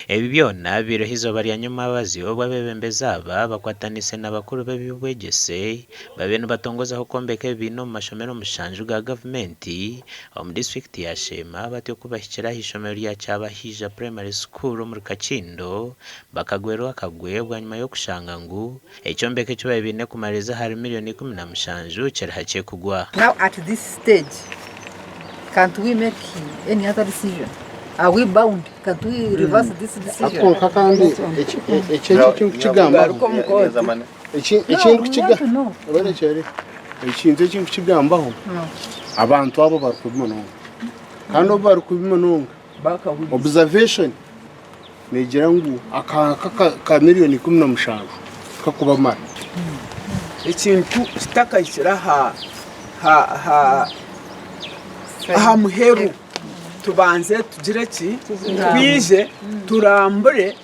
Ebi byona bibaireho eizooba rya nyomwabazyo obu abeebembezi aba bakwatanise na bakuru b'eby'obwegyese babaire nibatongozaho kwombeka ebibiina omu mashomero mushanju ga gavumenti omu disiturikiti ya Sheema batyo ku bahikire aha ishomero rya Kyabahaija Primary School omuri Kakindo bakagwerwa akagwe bwanyima y'okushanga ngu ekyombeko eki babaire baine kumariiriza ahari miriyoni 17 kiri hakye kugwa. Now at this stage can't we make any other decision? Are we bound? Can't we reverse this decision? Kwonka kandi eki ekindikukigambaho ekintu ekindikukigambaho abantu abo bari kubi munonga kandi obu bari kubi munonga observation negira ngu aka ka miriyoni 17 tikakubamara. Ekintu kitakahikire aha muheru tubanze tugire ki twije turambure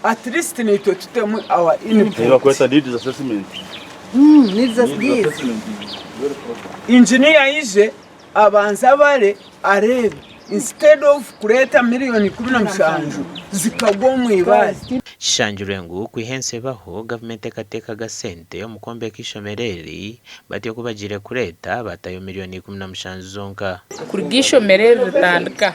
at least naitwe tutemu our input. Nibakweta needs assessment. Needs assessment. Engineer aije abanze abare areebe instead of kureeta miriyoni 17 zikagwa omu ibaare. Kishangirwe ngu kwiha ensi ebaho, gavumenti ekateekaga sente omu kwombeka eishomero eri, Batyo ku bagiire kureeta, baatayo milioni 17 zonka. Kuruga eishomero eri ritandika,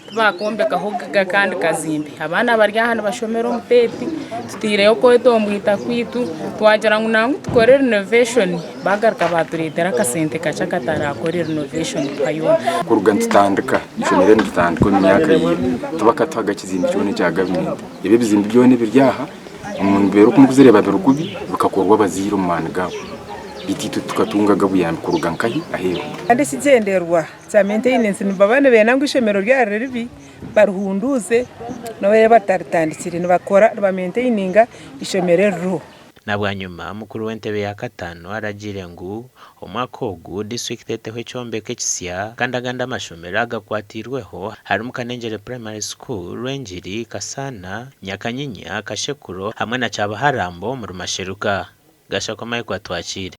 tibaakombekaho akandi kazimbe. Abaana bari aha nibashomera omu teeti, tutaireyo okwetombwita kwaitu, twagira ngu nangwa tukore renovation, baagaruka baatureetera akasente kakye akataraakore renovation nka yoona. Kuruga nitutandika eishomero eri niritandika omu myaka ya ira, tibakatuhaga kizimbe kyona ekya gavumenti. Ebi ebizimbe byona ebiri aha Omu mbeera oku murikuzireeba biri kubi bikakorwa abazaire omu maani gaabo. Beitu itwe tukatungaga obuyambi kuruga nkahi? Aheeru. Kandi ekigyendererwa kya maintenance nibaba nibenda ngu eishomero ryaba riri ribi barihunduuze nobu bariba bataritandikire nibakora niba maintaininga eishomero eririho. Na bwanyima, mukuru w'entebe ya kataano aragiire ngu omwaka ogu disiturikiti eteho ekyombeko ekisya kandi agandi amashomero agakwatiirweho harimu Kanengyere Primary School, Rwengiri, Kasaana, Nyakanyinya, Kashekuro hamwe na Kyabaharambo omuri Masheruka. Gashakwa Michael Atwakiire.